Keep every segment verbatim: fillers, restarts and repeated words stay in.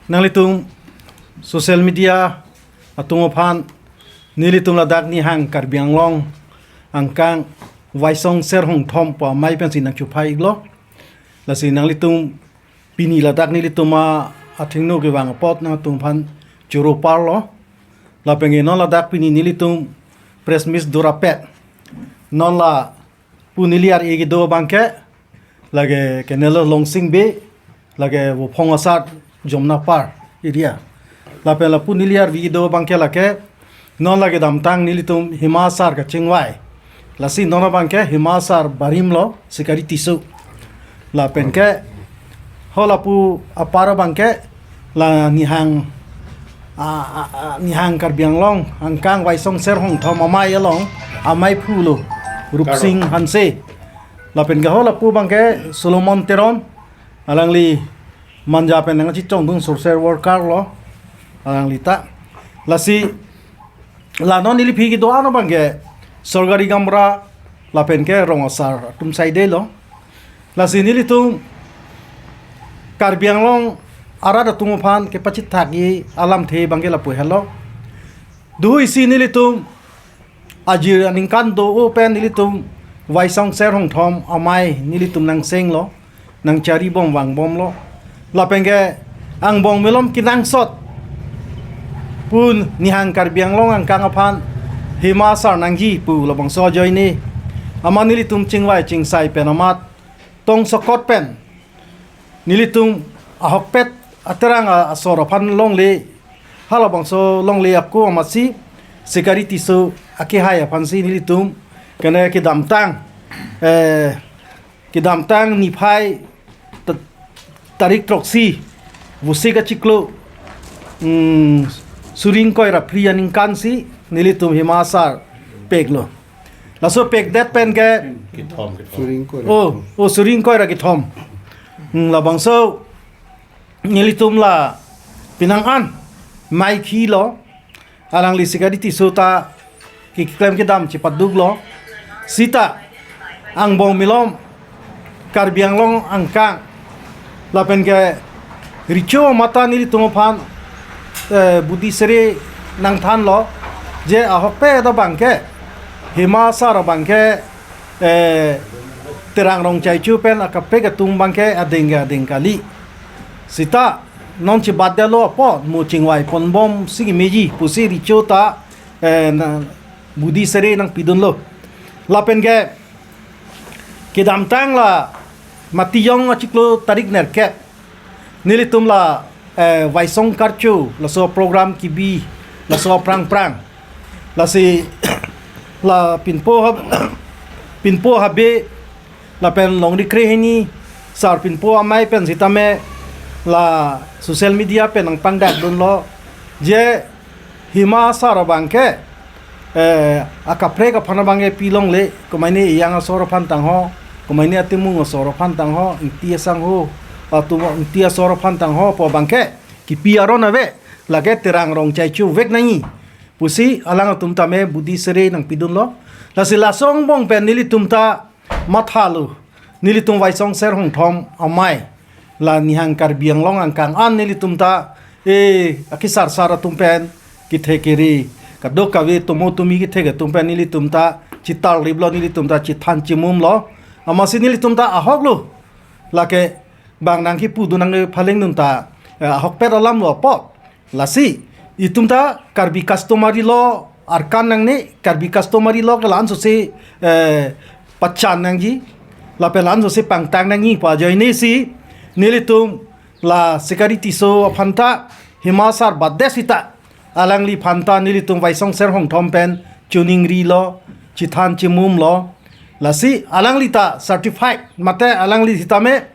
Nanglitum social media atum aphan nelitum ladak Nihang Karbi Anglong angkang Waisong Ser Hongthom pu amei pensi nangchuphai iklo. Lasi nanglitum pini ladak nelitum a athengno kevang apot nangtum aphan choro parlo. Lapen ke non ladak pini nelitum press meet do rapet. Non lapu neli ar-e kedo abangke, lake kenelo Longsing Bey, lake Vophong asat Jomnapar area. Lapen lapu neli arvi kedo abangke lake, non lake damtang nelitum Hima Sar kachingvai. Lasi non abangke Hima Sar barim lo, Sikari Tisso. Lapen ke ho lapu apar abangke la Nihang, a, a, a, Nihang Karbi Anglong angkang Waisong Ser Hongthom amei along amei phu lo, Rupsing Hanse. Lapen ke ho lapu abangke Solomon Teron, alangli Manja pen nangkachechongdun social worker lo, alangli ta. Lasi la non neli aphi kedo-an abangke Sorgari Gamra lapen ke rong asar atum saidelo. Lasi nelitum Karbi Anglong arat atum aphan kepachethak-i alamthe abangke lapu helo. Duhu isi nelitum ajir aningkan do-o pen nelitum Waisong Ser Hongthom amei nelitum nangsenglo, nangcharibom vangbomlo. Lapen ke angbong malom kenangsot pu Nihang Karbi Anglong angkang aphan Hima Sar nangji pu labangso ajoine amat nelitum chingvai chingsai pen amat tongsokot pen nelitum ahokpet aterang a-, asor aphan longle, halabangso longle ako amatsi Sikari Tisso akehai aphansi nelitum kene kedamtang, eh, kedamtang niphai ta-, tarik throksi, Vosik achiklo, mm, suri ingkoi ra phli aningkansi nelitum Hima Sar peklo. Laso pekdet pen ke, Kethom, kethom. Suri ingkoi ra oh, kethom. Oh, suri ingkoi ra kethom. Hmm, labangso nelitum la penang an mei khilo, alangli Sikari Tisso ta keklem kedam chepaduklo. Sita angbong malom Karbi Anglong angkang lapen ke recho mata nelitum aphan, eh, budi sere nangthanlo, je ahokpet abangke Hima Sar abangke, eh, Terang Rongchaicho pen akaprek atum abangke adeng ke adeng kali. Sita non chebatdetlo apot mo chingvai ponbomsi kemeji pusi recho ta, eh, na, budi sere nangpidunlo. Lapen ke kedamtang la Matijong achiklo tarik nerkep, nelitum la, eh, Waisong Karcho laso program kebi laso aphrang phrang. Lasi la Pinpo Hab-, Pinpo Habe lapen Longri Krehini, Sar Pinpo amei pen sitame la social media pen nangpangdakdunlo, je Hima Sar abangke, eh, akaprek aphan abangke pilongle, komaine ejang asor aphan tangho, komaine atimung asor aphan tangho, ingti asangho atum, ingti asor aphan tangho pu abangke kipi aron ave, lake Terang Rongchaicho vek nangji pusi alangtum tame budi sere nangpidunlo. Lasi laso angbong pen nelitum ta mathalo, nelitum Waisong Ser Hongthom amei, la Nihang Karbi Anglong angkang an nelitum ta, eh, akesar sar atum pen kethe kere, kadokave tomo tomi kethe atum pen nelitum ta chetarliplo, nelitum ta chethan chemumlo. Amatsi nelitum ta ahoklo, lake bang nangkipudun nangphalengdun ta, eh, ahokpet alamlo apot. Lasi itum ta Karbi customary law arkan nangne, Karbi customary law ke la-an sose, eh, pachan nangji, lapen la-an sose pangtang nangji pu ajoinesi nelitum la Sikari Tisso aphan ta Hima Sar batdet sita alangliphan ta nelitum Waisong Ser Hongthom pen choningrilo, chethan chemumlo. Lasi alangli ta certified mate alangli sitame,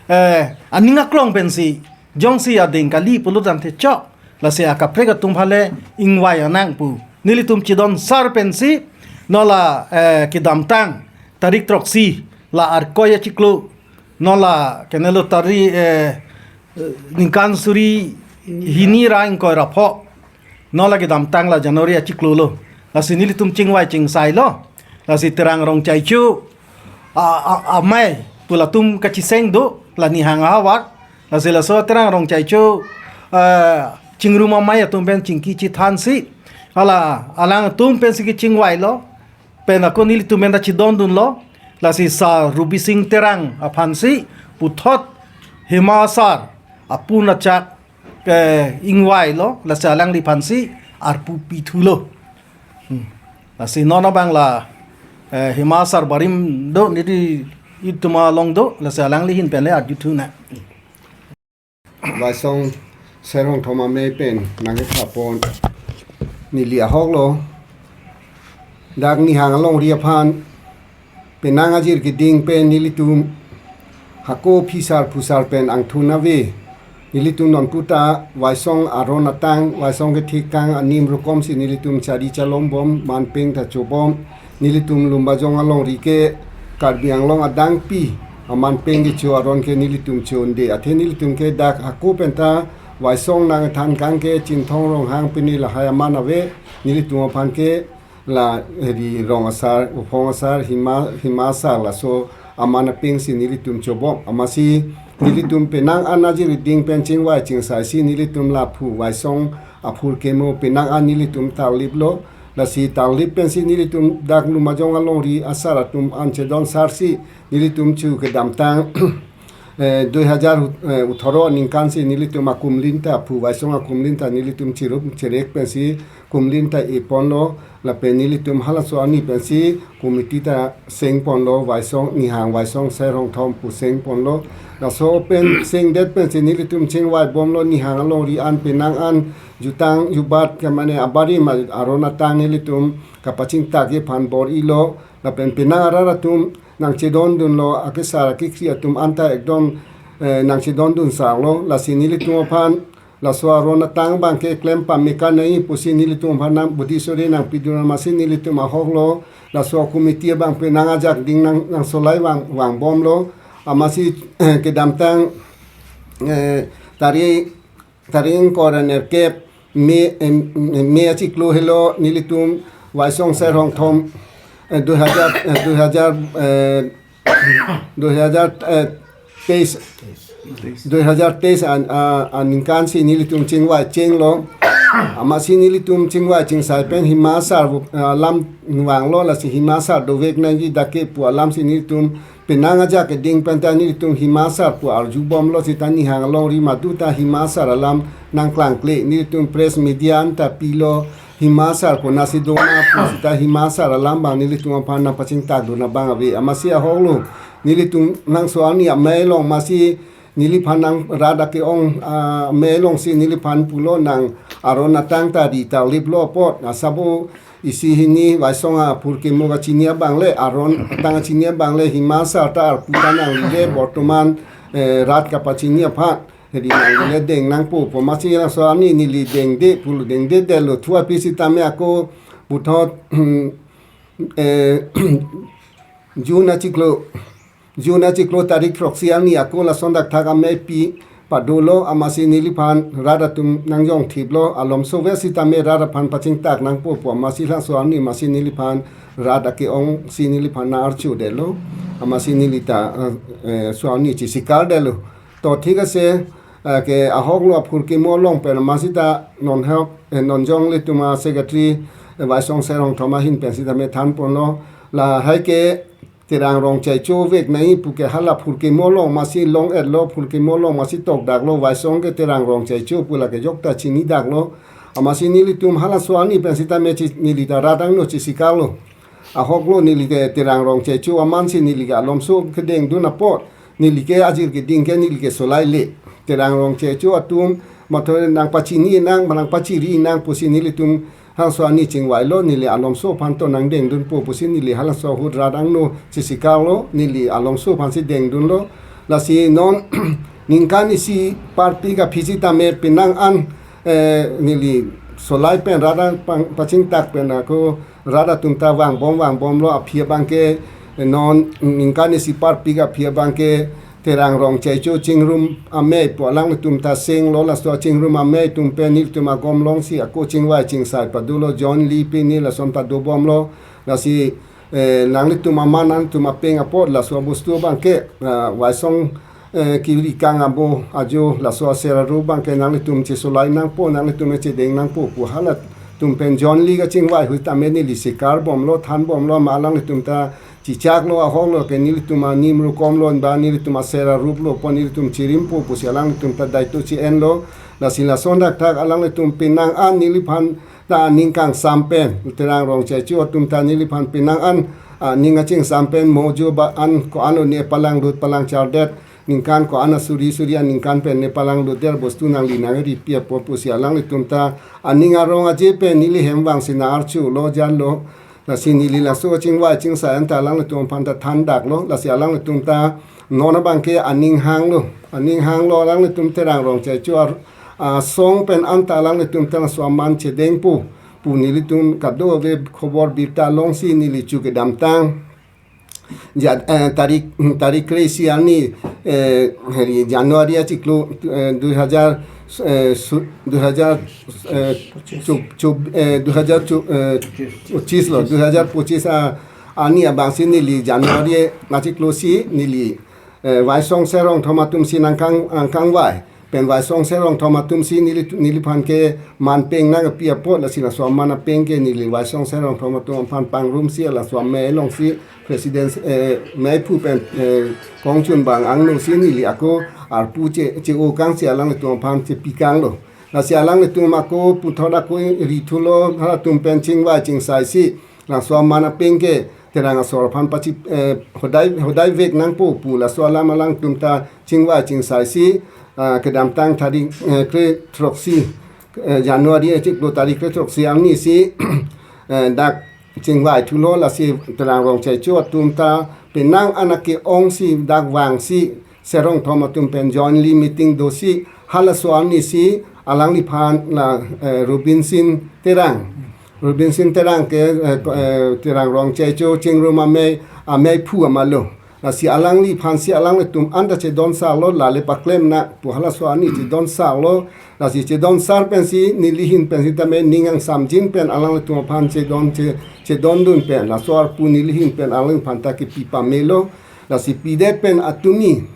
eh, aning aklong pensi jongsi adeng kali pulo tangte chok, lasi akaprek atum aphan le ingvai anang pu nelitum chedon sar pensi, non la, eh, kedamtang tarik throksi la Arkoi achiklo, non la kenelo tarik, eh, ningkan suri hini ra ingkoi ra pho, non la kedamtang la January achiklolo. Lasi nelitum chingvai chingsailo. Lasi Terang Rongchaicho a, a, amei pu latum kacheseng do, la Nihang ahavar. Lasi laso Terang Rongchaicho eh, chingrum amei atum pen chingki chethansi, hala alangtum pensi kechingvailo, pen ako nelitum pen ta chedondunlo, lasi Sar Rubi Sing Terang aphansi puthot Hima Asar apun achak, eh, ingvailo, lasi alangliphansi arpu pithulo. Hmm. Lasi non abang la, eh, Hima Asar barim do, neli itum along do, lasi alangli ahin pen le arjuthunang. Vaisong Ser Hongthom amei pen nangkethapon neli ahoklo. Dak nihang alongri aphan penang ajir keding pen nelitum hako phisar phusar pen angthun ave. Nelitum nonputa Vaisong aron atang, Vaisong kethekang anim rokomsi nelitum chari chalombom, manpeng ta chobom. Nelitum Lumbajong alongri ke Karbi Anglong adangpi amanpeng kecho aron ke nelitum chonde. Athe nelitum ke dak hako penta Vaisong nangthankang ke Chinthong Ronghang pini lahai aman ave. Nelitum aphan ke la heri rong asar, uphong asar, hima, hima asar laso aman apengsi nelitum chobom. Amatsi nelitum penang an ajir keding pen chingvai chingsaisi nelitum la phu Vaisong aphurkimo penang an nelitum tarliplo. Lasi tarlip pensi nelitum dak Lumbajong alongri asar atum an chedon sarsi nelitum chu kedamtang, eh, dui hajar, eh, uthoro aningkansi nelitum akumlin ta phu Vaisong akumlin ta nelitum chirup chirek pensi kumlin ta eponlo, lapen nelitum halaso arni pensi committee ta sengponlo, Vaisong nihang Vaisong Ser Hongthom pu sengponlo. Laso pen sengdet pensi nelitum chingvaibomlo, nihang alongri an penang an jutang jubat ke mane abarim aron atang nelitum kapachingtak aphan bor-ilo, lapen penang arat atum nangchedondunlo, akesar akekhri atum anta ekdom, eh, nangchedondun sarlo, lasi nelitum aphan laso aron atang abang ke klem pameka nai pusi nelitum aphan nang budi sore nangpidun amatsi nelitum ahoklo, laso committee abang penang ajak ding nang, nangsolai vang, vangbomlo, amatsi, eh, kedamtang, eh, tarik, tarik ingkoi ra nerkep May, em, May achiklo helo nelitum Vaisong Ser Hongthom, eh, dui hajar, eh, dui hajar, eh, dui hajar, eh, teis, dui hajar teis an, a, aningkansi nelitum chingvai chenglo. Amatsi nelitum chingvai chingsai pen hima asar, eh, alam vanglo, lasi hima asar dovek nangji dak ke pu alamsi nelitum penang ajak keding penta nelitum hima asar pu arjubomlo, seta nihang alongri madu ta hima asar alam nangklangkle, nelitum press media anta pilo, hima asar konatsi doma pu seta hima asar alam abang nelitum aphan nangpachingtakdun abang ave. Amatsi ahoklo, nelitum nangso arni amei along amatsi neliphan nang rat ake-ong, ah, amei alongsi neliphan pulo, nang aron atang ta ri tarliplo apot, asabo isi hini Vaisong aphurkimo kachini abang le, aron atang kachini abang le, hima asar ta arpu ta nanglile, bortoman, eh, rat kapachini aphan heri nanglile, deng nangpo pu amatsi laso arni neli dengde pulo, dengdedetlo, thu aphi sitame ako puthot, eh, June achiklo, June achiklo tarik throksi arni ako lason dakthak amei pi padolo, amatsi neliphan rat atum nangjongthiplo, alomso ave sitame rat aphan pachingtak nangpo pu amatsi laso arni amatsi neliphan rat ake-ongsi neliphan nang-archudetlo, amatsi neli ta, eh, eh, so arni chesikardetlo. To thik ase, eh, ke ahoklo, aphurkimo along pen amatsi ta non ahok, eh, non jongle tuma secretary, eh, Vaisong Ser Hongthom ahin pen sitame thanponlo, lahai ke Terang Rongchaicho vek nai pu ke hala phurkimo along amatsi long-etlo, phurkimo along amatsi tokdaklo, Vaisong ke Terang Rongchaicho pu lake jokta chinidaklo. Amatsi nelitum halaso arni pen sitame chi, neli ta rat angno chesikarlo. Ahoklo, neli ke Terang Rongchaicho amansi neli ke alomso kedengdun apot, neli ke ajir keding ke neli ke solaile. Terang Rongchaicho atum mathore nangpachini nang, nangpachiri nang pusi nelitum halaso arni chingvailo, neli alomso aphan to nangdengdunpo pusi neli halaso ahut rat angno chesikarlo, neli alomso aphansi dengdunlo. Lasi non ningkan isi parpik aphi sitame penang an, eh, neli solai pen rat ang pang, pachingtak pen ako rat atum ta vangbom vangbomlo, aphi abang ke non ningkan isi parpik aphi abang ke Terang Rongchaicho chingrum amei pu alanglitum ta senglo, laso chingrum amei atum pen nelitum agom longsi ako chingvai chingsai padolo, John Lee pini lason ta dobomlo, lasi, eh, nanglitum aman nangtum apeng apot laso abostu abang ke, ah, Vaisong eh, kiri kang abo ajo laso aser arup abangke nanglitum chesolai nangpo, nanglitum chedeng nangpo pu halatum pen jointly kachingvai ahut tame neli sikar bomlo, than bomlo, ma alanglitum ta chichaklo, ahoklo ke nelitum anim rukomlo, ba nelitum aser aruplo, pon nelitum chirimpo pusi alanglitum ta daito chi-enlo. Lasi lason dakthak alanglitum penang an neliphan ta aning kangsam pen, Terang Rongchaicho atum ta neliphan penang an, ah, ning achingsam pen mo jo ba an ko-an lo ne palanglut palangchardet, ningkan ko-an asuri suri aningkan pen ne palanglutdet, bostu nangli nangri pi apot pusi alanglitum ta aning arong aje pen neli hem vangsi nang-archulo janlo. Lasi neli laso kachingvai chingsai an ta alanglitum aphan ta thandaklo. Lasi alanglitum ta non abangke aning hanglo. Aning hanglo alanglitum Terang Rongchaicho ar-, asong pen an ta alanglitum ta laso aman chedengpo pu nelitum kadokave khobor birta longsi neli chu kedamtang. Ja, eh, tarik, tarik kre-isi arni, eh, hari January achiklo, eh, dui hajar, eh, su-, dui hajar, eh, chu-, chu-, eh, dui hajar chu-, eh, pochis lo, dui hajar pochis a, arni abangsi neli January achiklo si neli, eh, Vaisong Serong Thom atumsi nangkang, nangkangvai. Pen Vaisong Serong Thom atumsi neli, neliphan ke man peng nangpi apot, lasi laso aman apeng ke neli Vaisong Serong Thom atum aphan pangrumsi laso amei alongsi president, eh, meiphu pen, eh, kongchunbang angnosi neli ako arpu che, che-o kangsi alanglitum aphan chepi kanglo. Lasi alanglitum ako puthot ako rithulo, halatum pen chingvai chingsaisi laso aman apeng ke Terang asor aphan pachi, eh, hodai, hodai vek nangpo pu laso alam alangtum ta chingvai chingsaisi, ah, kedamtang tarik, eh, kre throksi, eh, January achiklo tarik kre throksi arnisi, eh, dak chingvai thulo. Lasi Terang Rongchaicho atum ta penang an ake-ongsi dak vangsi Serong Thom atum pen jointly meeting dosi halaso arnisi alangliphan la, eh, Robinson Terang. Robinson Terang ke, eh, eh, Terang Rongchaicho chingrum amei, ameiphu amalo. Lasi alangliphansi alanglitum anta chedonsarlo, lale paklem nang pu halaso arni chedonsarlo. Lasi chedonsar pensi neli ahin pen sitame ning angsamjin pen alanglitum aphan chedon che, chedondun pen laso arpu neli ahin pen alangliphan ta kepi pamelo. Lasi pidet pen atumi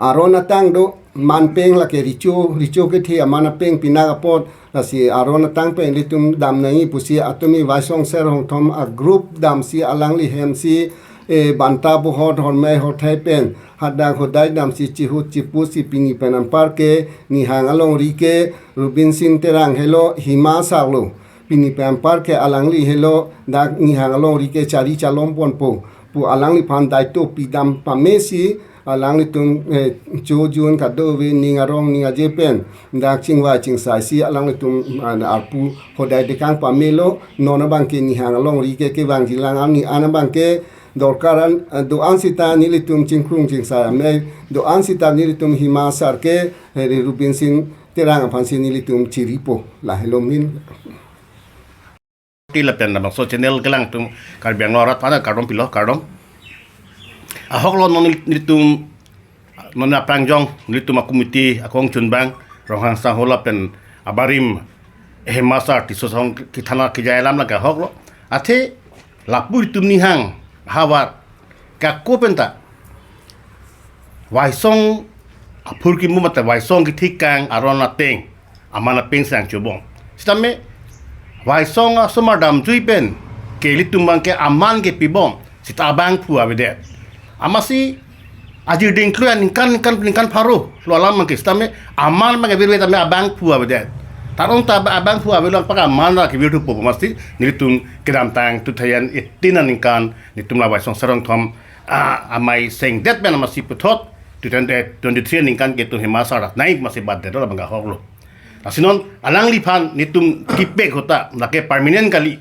aron atang do, man peng lake richo, richo kethe aman apeng pinak apot, lasi aron atang pen ilitum dam nangji pusi atumi Vaisong Serong Thom agroup damsi alangli hemsi, eh, banta bohot hormei horthai pen hadak hodai damsi chihut chipusi pini pen anpar ke nihang alongri ke Robinson Terang helo, Hima Asar lo. Pini pen anpar ke alangli helo dak nihang alongri ke chari chalom ponpo pu alangliphan daito pidam pamesi alanglitum, eh, chojun kadokave ning arong ning aje pen dak chingvai chingsaisi alanglitum, ah, arpu hodai dekang pamelo. Non abangke nihang alongri ke kevangjilang, arni an abangke dorkar an, eh, do-an sita nelitum chingkrung chingsai amei, do-an sita nelitum Hima Asar ke, eh, Robinson Terang aphansi nelitum chiripo. Lahelo min. Ti lapen labangso channel kelang atum Karbi Anglong arat aphan kardom pilo, kardom. Ahok lo non nel-, nelitum non aprangjong nelitum a-committee akongchunbang Ronghang Sangho lapen abarim Hima Asar Tisso Song kethana kejai alam lake ahok lo. Athe lapu itum nihang havar kako penta Vaisong aphurkimo mate Vaisong kethekang aron ateng aman apeng sang chobom. Sitame Vaisong asomar damjui pen ke ilitum abangke aman kepibom sita abangphu avedet. Amatsi ajir dingklui aningkan ningkan ningkan pharo lo alam abangke sitame aman abangke virve tame abangphu avedet. Tarong ta abangphu avelang pak aman la kevirthupo amatsi nelitum kedamtang two thousand eighteen aningkan nelitum la Vaisong Serong Thom, ah, amei sengdet pen amatsi puthot two thousand twenty-three aningkan ke itum Hima Asar rat nai amatsi batdet lo abang ahok lo. Lasi non alangliphan nelitum kipek ahut ta lake permanent kali,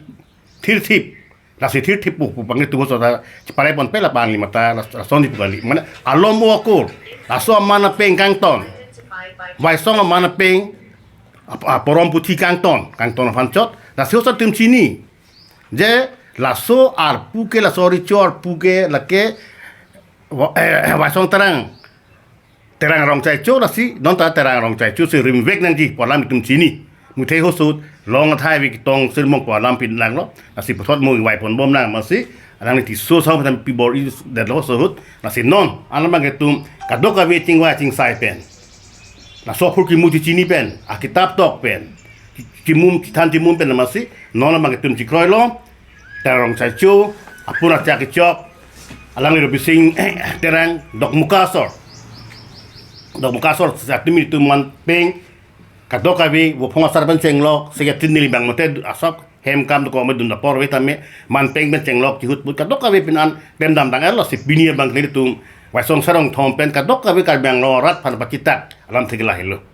thirthip. Lasi thirthip pu pu pang itum hoso ta chepalai ponpe la pangli mata las-, lason di pu kali. Mane alom o akur. Laso aman apeng kangton. Vaisong aman apeng ap-, aporom puthi kangton, kangton aphan chot. Lasi hoso itum chini. Je laso arpu ke, laso richo arpu ke lake wa-, eh, Vaisong Terang, Terang Rongchaicho, lasi non ta Terang Rongchaicho si rimvek nangji pu alam itum chini. Muthe hoso long athai vi ketong sirmong pu alam pinlang lo. Lasi puthot mo ingvai ponbom nang amatsi Alangli Tisso asong pen pi bor-idetlo laso ahut. Lasi non alam abang ke itum kadokave chingvai chingsai pen, laso aphurkimo chechini pen, akitap tok pen, chimum chethan chimum pen amatsi non alam abang ke itum chekroilo. Terang Rongchaicho, apun achak kechok, alangli Robising Terang, Dokmoka asor, Dokmoka asor, sejatimi itum manpeng, kadokave, vophong asar pen chenglok, secretary neli abang mate asok hem kam dokok me dun apor ave tame, manpeng pen chenglok chihut put, kadokave pen an klem damtang erlo, si pini abang ke itum Waisong Sarong Thom pen kadokave Karbi Anglong arat aphan pachitak alamthe ke lahelo.